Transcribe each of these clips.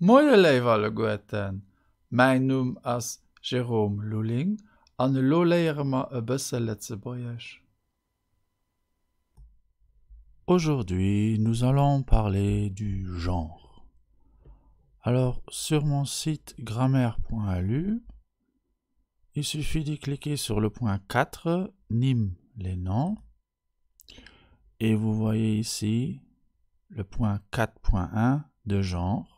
Moie léif alleguerten, mäin Numm ass Jérôme Lulling an elo léiere mer e bësse Lëtzebuergesch. Aujourd'hui, nous allons parler du genre. Alors, sur mon site grammaire.lu, il suffit d'y cliquer sur le point 4, Nîmes les noms, et vous voyez ici le point 4.1 de genre,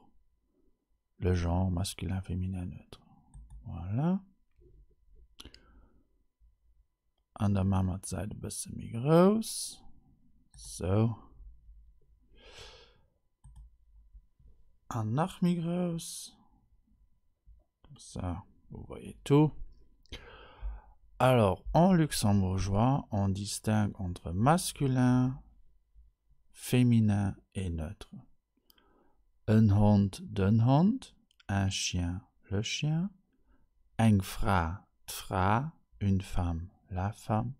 le genre masculin, féminin, neutre. Voilà. An da maache mer d'Säit e bësse méi grouss. Sou. An nach méi grouss. Comme ça, vous voyez tout. Alors, en luxembourgeois, on distingue entre masculin, féminin et neutre. En Hond, den Hond, un chien, le chien, eng Fra, d'Fra, une femme, la femme,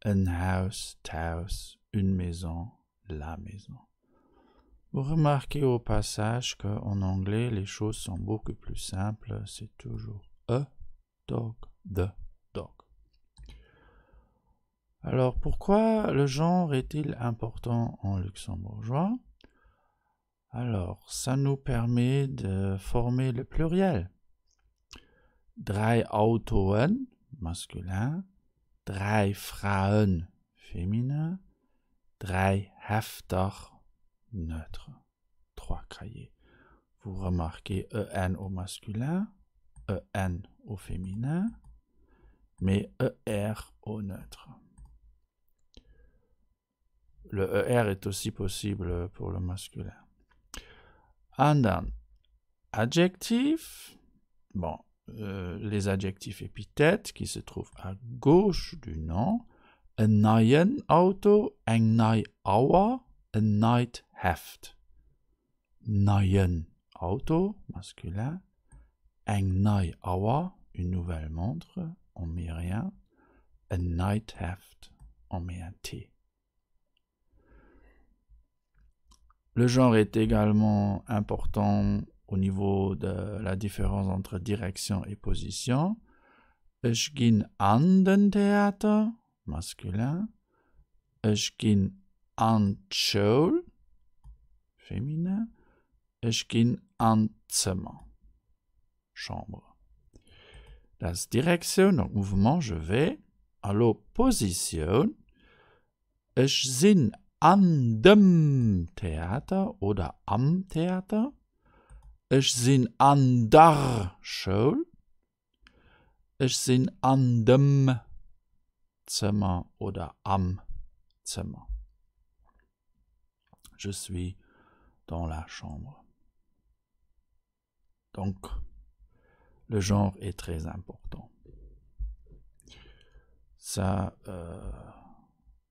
en Haus, d'Haus, une maison, la maison. Vous remarquez au passage qu'en anglais, les choses sont beaucoup plus simples. C'est toujours a dog, the dog. Alors pourquoi le genre est-il important en luxembourgeois Alors ça nous permet de former le pluriel. Drei Autoen, masculin, drei Frauen, féminin, drei Hefter, neutre, trois cahiers. Vous remarquez EN au masculin, EN au féminin, mais ER au neutre. Le ER est aussi possible pour le masculin. An dann Adjektiv, bon, euh, les adjectifs épithètes qui se trouvent à gauche du nom, en neien Auto, eng nei Auer, en neit Heft. Neien Auto, masculin, eng nei Auer, une nouvelle montre, on met rien, en neit Heft, on met un T. Le genre est également important au niveau de la différence entre direction et position. Ech ginn an den Theater, masculin. Ech ginn an d'Schoul, féminin. Ech ginn an d'Zëmmer, chambre. Dat ass Direktioun, donc mouvement, je vais. A lo Positioun, Ech sinn an dem Theater oder am Theater. Ech sinn an der Schoul. Ech sinn an dem Zëmmer oder am Zëmmer. Je suis dans la chambre. Donc, le genre est très important. Ça, euh,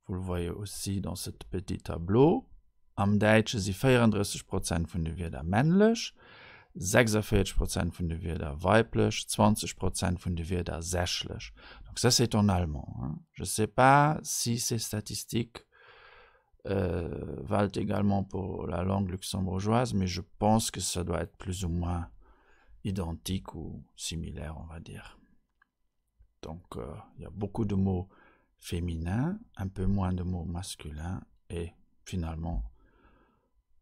vous le voyez aussi dans ce petit tableau. Am Däitsche si 34 Prozent vun de Wierder männlech, 46 Prozent vun de Wierder weiblech, 20 Prozent vun de Wierder sächlech. Donc ça c'est en allemand. Hein. Je sais pas si ces statistiques euh, valent également pour la langue luxembourgeoise, mais je pense que ça doit être plus ou moins identique ou similaire, on va dire. Donc euh, il y a beaucoup de mots féminins, un peu moins de mots masculins et finalement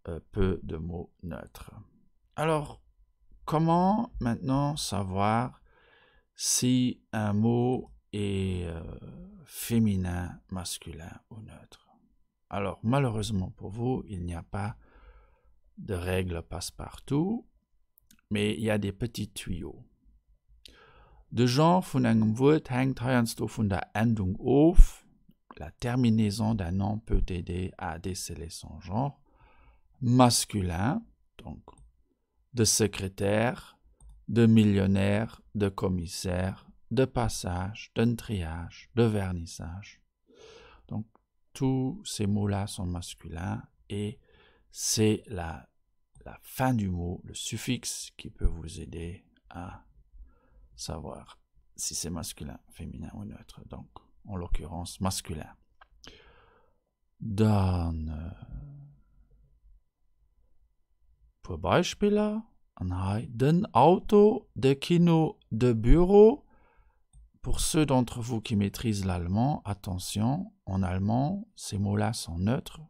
euh, peu de mots neutres. Alors, comment maintenant savoir si un mot est euh, féminin, masculin ou neutre Alors, malheureusement pour vous, il n'y a pas de règle passe-partout, mais il y a des petits tuyaux. De Genre vun engem Wuert hänkt heiansdo vun der Endung of, la terminaison d'un nom peut aider à déceler son genre, masculin, donc de Sekretär, de Millionär, de Kommissär, de Passage, den Triage, de Vernissage. Donc tous ces mots-là sont masculins et c'est la, la fin du mot, le suffixe qui peut vous aider à savoir si c'est masculin, féminin ou neutre. Donc, en l'occurrence, masculin. Dann äh, puer Beispiller. An hei den Auto, de Kino, de Büro. Pour ceux d'entre vous qui maîtrisent l'allemand, attention, en allemand, ces mots-là sont neutres.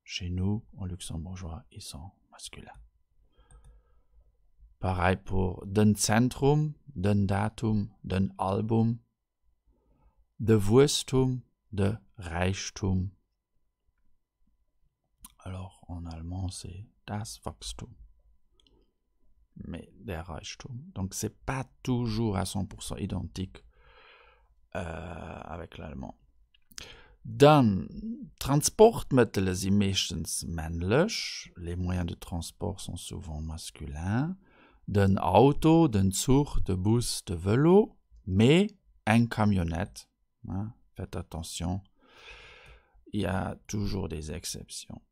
Chez nous, en luxembourgeois, ils sont masculins. Pareil pour den Zentrum, den Datum, den Album, de Wuesstum, de Räichtum. Alors en allemand c'est das Wachstum mais der Reichtum. Donc c'est pas toujours à 100% identique euh, avec l'allemand. Dann Transportmëttele si meeschtens männlech, les moyens de transport sont souvent masculins, den Auto, den Zuch, de Bus, de Vëlo, mee eng Camionnette, faites attention, il y a toujours des exceptions.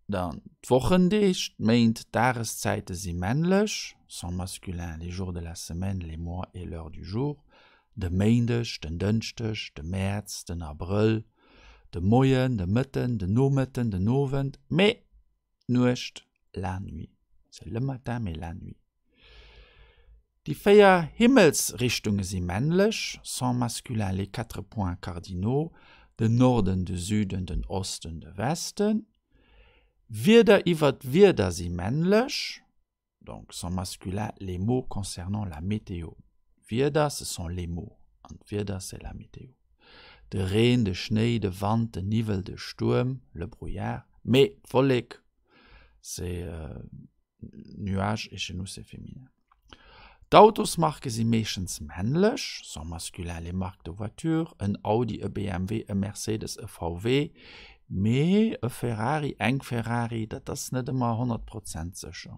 Dann d'Wochendeeg, d'Méint, d'Dageszäite si männlech, sont masculins, les jours de la semaine, les mois et l'heure du jour, de Méindeg, den Dënschdeg, de Mäerz, den Abrëll, de Moien, de Mëtten, den Nomëtten, den Owend, mee d'Nuecht, la nuit, c'est le matin mais la nuit. Déi 4 Himmelsrichtunge si männlech, sont masculins les quatre points cardinaux, den Norden, de Süden, den Osten, de Westen. Wierder iwwer d'Wieder si männlech, donc sont masculins les mots concernant la météo. Wierder, ce sont les mots, an d'Wieder, c'est la météo. De Reen, de Schnéi, de Wand, den Niwwel, de Stuerm, le brouillard, mee d'Wollek, c'est nuage et chez nous c'est féminin. D'Autosmarke si meeschtens männlech, sont masculins les marques de voitures, en Audi, e BMW, e Mercedes, e VW, mee e Ferrari, eng Ferrari, dat ass net ëmmer 100 Prozent sécher.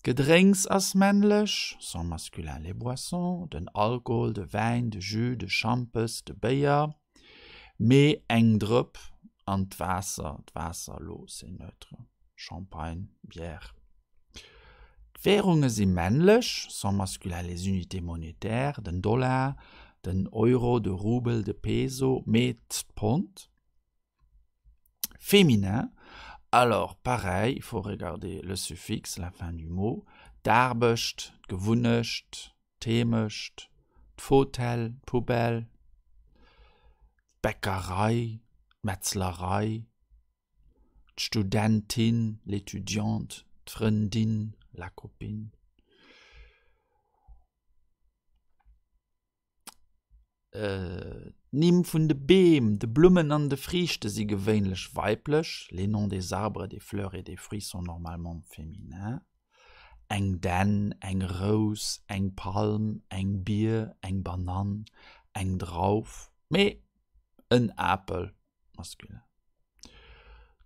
D'Gedrénks ass männlech, sont masculins les boissons, den Alkohol, de Wäin, de Jus, de Schampes, de Béier, mee eng Drëpp an d'Waasser, d'Waasser, l'eau, c'est neutre, Champagne, bière. D'Währunge si männlech, sont masculins les unités monétaires, den Dollar, den Euro, de Rubel, de Peso, mee d'Pond, féminin. Alors pareil, il faut regarder le suffixe, la fin du mot, d'Aarbecht, d'Gewunnecht, d'Heemecht, d'Fotell, d'Poubelle, d'Bäckerei, d'Metzlerei, d'Studentin, l'étudiante, d'Frëndin, la copine. D'Nimm vun de Beem, de Blummen an de Friichte si gewéinlech weiblech, les noms des arbres, des fleurs et des fruits sont normalement féminins, eng Dänn, eng Rous, eng Palm, eng Bier, eng Banann, eng Drauf, mee en Apel, masculin.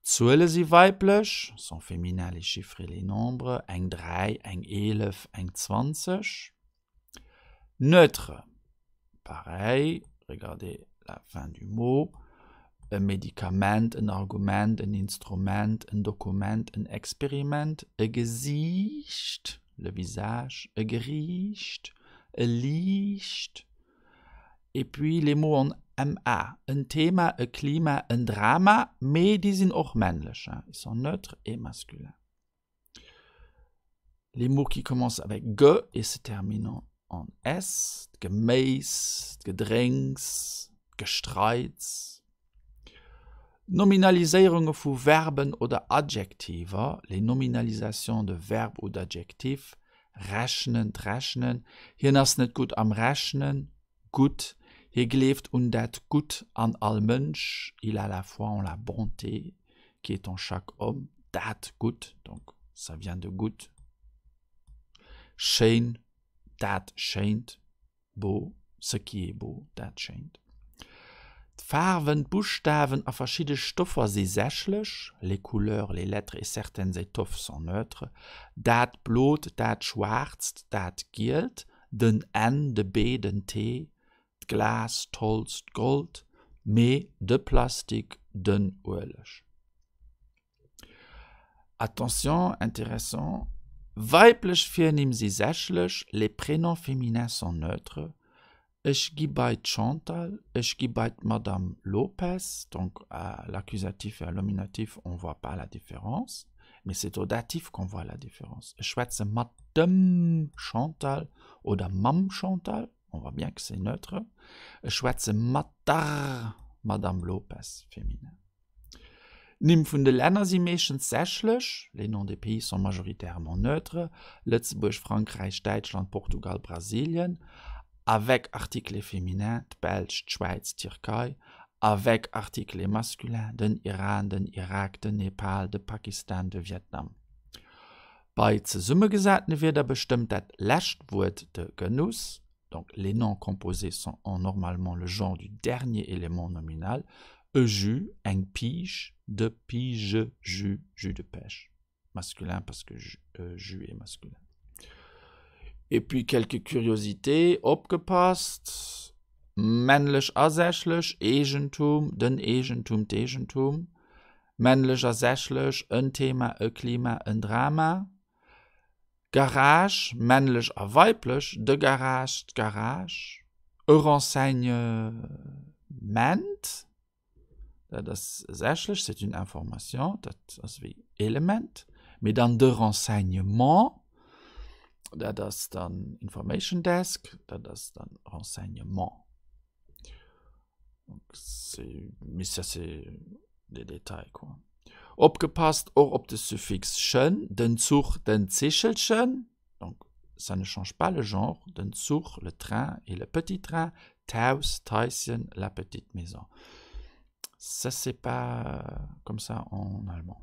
D'Zuele si weiblech, sont féminins les chiffres et les nombres, eng 3, eng 11, eng 20. Neutre, pareil, regardez la fin du mot, e Medikament, en Argument, en Instrument, en Dokument, en Experiment, e Gesiicht, le visage, e Geriicht, e Liicht, et puis les mots en ma, en Thema, e Klima, en Drama, mee déi sinn och männlech, ils sont neutres et masculins. Les mots qui commencent avec ge et se terminent en s, d'Geméis, d'Gedrénks, d'Gestreits. D'Nominaliséierunge vu Verben oder Adjektiver, les nominalisations de verbes ou d'adjectifs, rechnen, d'Rechnen, hien ass net gutt am Rechnen, gutt, hie gleeft un dat Gutt an all Mënsch, il a la foi en la bonté qui est en chaque homme, dat Gutt, donc ça vient de gutt, schéin, dat Schéint, beau, ce qui est beau, dat Schéint. D'Faarwen, d'Buschtawen a verschidde Stoffer si sächlech, les couleurs, les lettres et certaines étoffes sont neutres, dat Blot, dat Schwaarzt, dat Gielt, den N, de B, den T, d'Glas, d'Holz, d'Gold, mee de Plastik, den Ueleg. Attention, intéressant, Weiblech Virnimm si sächlech, les prénoms féminins sont neutres, Ech gi bei d'Chantal, ech gi bei d'Madame Lopes, donc à l'accusatif et à l'nominatif on voit pas la différence. Mais c'est au Dativ qu'on voit la différence. Ech schwätze mat dem Chantal oder mam Chantal, on voit bien que c'est neutre. Ech schwätze mat der Madame Lopes, féminin. D'Nimm vun de Länner si meeschtens sächlech, les noms des pays sont majoritairement neutres, Lëtzebuerg, Frankräich, Däitschland, Portugal, Brasilien, avec article féminin, d'Belsch, d'Schwäiz, d'Tierkei, avec article masculin, den Iran, den Irak, den Nepal, de Pakistan, de Vietnam. Bei zesummegesatene Wierder bestëmmt dat lescht Wuert de Genus, Donc les noms composés sont ont normalement le genre du dernier élément nominal, e Jus, eng Piisch, de Piige, Jus, jus de pêche. Masculin parce que jus est masculin. Et puis quelques curiosités, opgepasst, männlech a sächlech, Eegentum, den Eegentum, d'Eegentum, männlech a sächlech, en Thema, e Klima, en Drama, Garage, männlech a weiblech, de Garage, d'Garage, e Renseignement, dat ass sächlech, c'est une information, dat ass wéi Element, mee dann de Renseignement, dat ass dann Information Desk, dat ass dann Renseignement. Mais ça c'est des détails quoi. Opgepasst och op de Suffix chen, den Zuch, den Zichelchen, donc ça ne change pas le genre, den Zuch, le train et le petit train, d'Haus, d'Haischen, la petite maison. Ça c'est pas comme ça en allemand.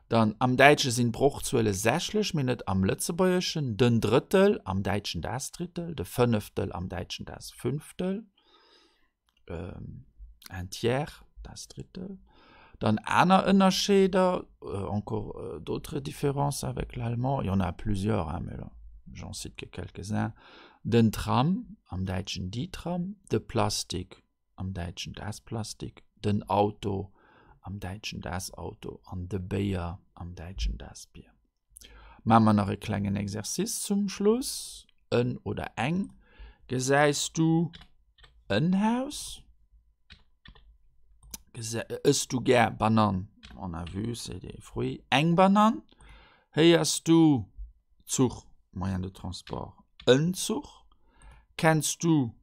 Dann am Däitsche sinn d'Brochzuele sächlech, mee net am Lëtzebuergeschen, den Drëttel, am Däitschen das Drittel, de Fënneftel, am Däitschen das Fünftel, un tiers, das Drittel. Dann aner Ënnerscheeder, encore d'autres différences avec l'allemand, il y en a plusieurs, hein, mais j'en cite que quelques-uns, den Tram, am Däitschen die Tram, de Plastik, am Däitschen das Plastik, den Auto, am Däitschen das Auto an de Béier, am Däitschen das Bier. Maache mer nach e klengen Exercice zum Schluss. En oder eng. Gesäis du en Haus? Ëss du gär Banann? On a vu, c'est des fruits. Eng Banann? Héiers du Zuch, moyen de transport, en Zuch? Kenns du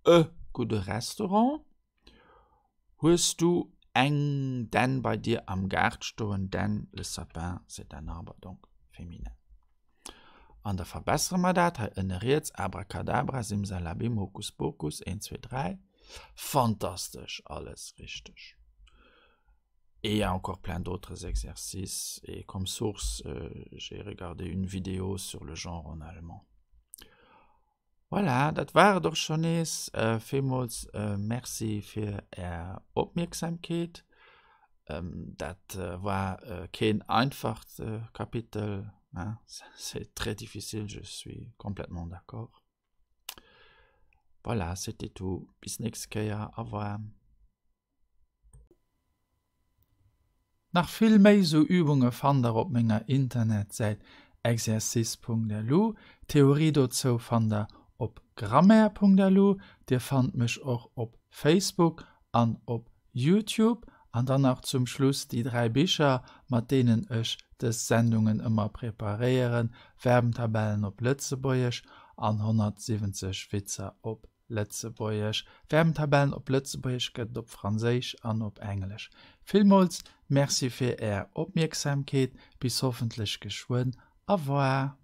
e gudde Restaurant? Hues du eng Dänn bei dir am Gaart stoen? Dänn, le sapin, c'est un arbre, donc féminin. An da verbessere mer dat hei ënne riets, Abracadabra, Simsalabim, Hokuspokus, 1, 2, 3. Fantastesch, alles richteg. Et il y a encore plein d'autres exercices et comme source, j'ai regardé une vidéo sur le genre en allemand. Voilà, dat war et och scho nees. Villmools Merci fir Är Opmierksamkeet. Dat war keen einfacht Kapitel, hein, c'est très difficile, je suis complètement d'accord. Voilà, c'était tout. Bis nächst Kéier, au revoir. Nach vill méi sou Übunge fannt der op menger Internetsäit exercice.lu. D'Theorie dozou fannt der op grammaire.lu. Dir fannt mech och op Facebook an op Youtube. An dann nach zum Schluss déi 3 Bicher, mat deenen ech dës Sendungen ëmmer preparéieren, Verbentabellen op Lëtzebuergesch an 170 Witzer op Lëtzebuergesch. Verbentabellen op Lëtzebuergesch gëtt et op Franséisch an op Englesch. Villmools Merci fir Är Opmierksamkeet. Bis hoffentlech geschwënn. Au revoir.